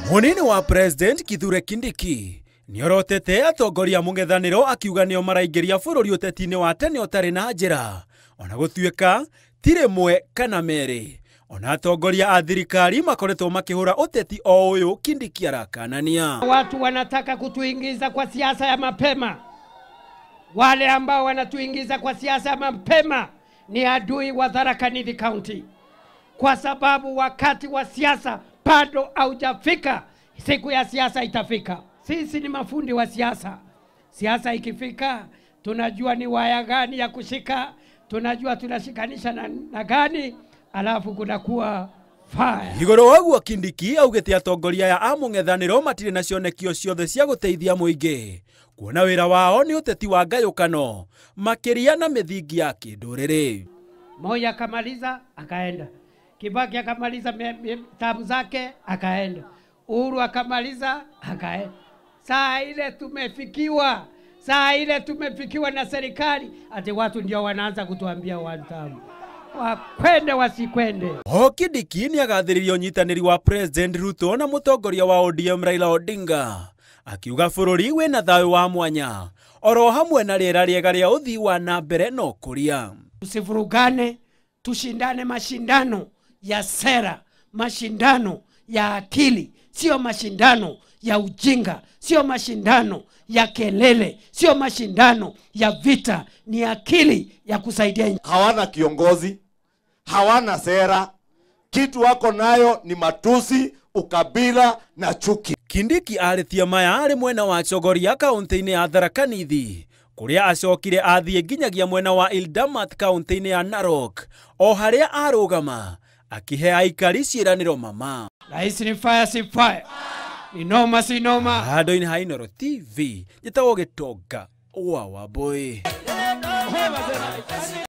Munini wa President Kithure Kindiki nĩorotete atongoria mũng'ethanĩro akiuga nĩo maraingĩria bũrũri ũteti-inĩ wa tene ũtarĩ na njĩra ona gũtuĩka ti rĩmwe kana merĩ. Ona atongoria a thirikari makoretwo makĩhũra ũteti o ũyũ Kindiki arakanania. Watu wanataka kutuingiza kwa siasa ya mapema. Wale ambao wanatuingiza kwa siasa ya mapema ni adui wa Tharaka Nithi County, kwa sababu wakati wa siasa bado haujafika. Siku ya siasa itafika. Sisi ni mafundi wa siasa. Siasa ikifika, tunajua ni waya gani ya kushika, tunajua tunashikanisha na gani, alafu kunakuwa fire. Igũrũ waguo Kindiki augĩte atongoria aya a mũng'ethanĩro matirĩ na cionekio ciothe cia gũteithia mũingĩ kuona wĩra wao nĩ ũteti wa ngayũkano makĩria na mĩthingi ya kĩndũrĩrĩ. Moi akamaliza akaenda, Kibaki akamaliza tamu zake akaenda, Uhuru akamaliza akaenda. Saa ile tumefikiwa, saa ile tumefikiwa na serikali ati watu ndio wanaanza kutuambia one term. Wakwende wasikwende. O Kindiki nĩagathĩrĩria ũnyitanĩri wa President Ruto na mũtongoria wa ODM Raila Odinga akiuga bũrũri wĩna thayũ wa mwanya oro hamwe na rĩera rĩega rĩa ũthii wa na mbere na ũkũria. Tusivurugane, tushindane mashindano ya sera, mashindano ya akili, sio mashindano ya ujinga, sio mashindano ya kelele, sio mashindano ya vita, ni akili ya kusaidia nchi. Hawana kiongozi, hawana sera, kitu wako nayo ni matusi, ukabila na chuki. Kindiki arĩtie maya arĩ mwena wa Chogoria kaunti-inĩ ya Tharaka Nithi kũrĩa acokire athiĩ nginyagia mwena wa Ildamat kaunti-inĩ ya Narok o harĩa arũgama akihe aikari ciĩranĩro mama. Rais ni fire si fire, ni noma si noma. Handũ-inĩ ha Inooro TV njĩtagwo Gĩtonga wa Wambũi.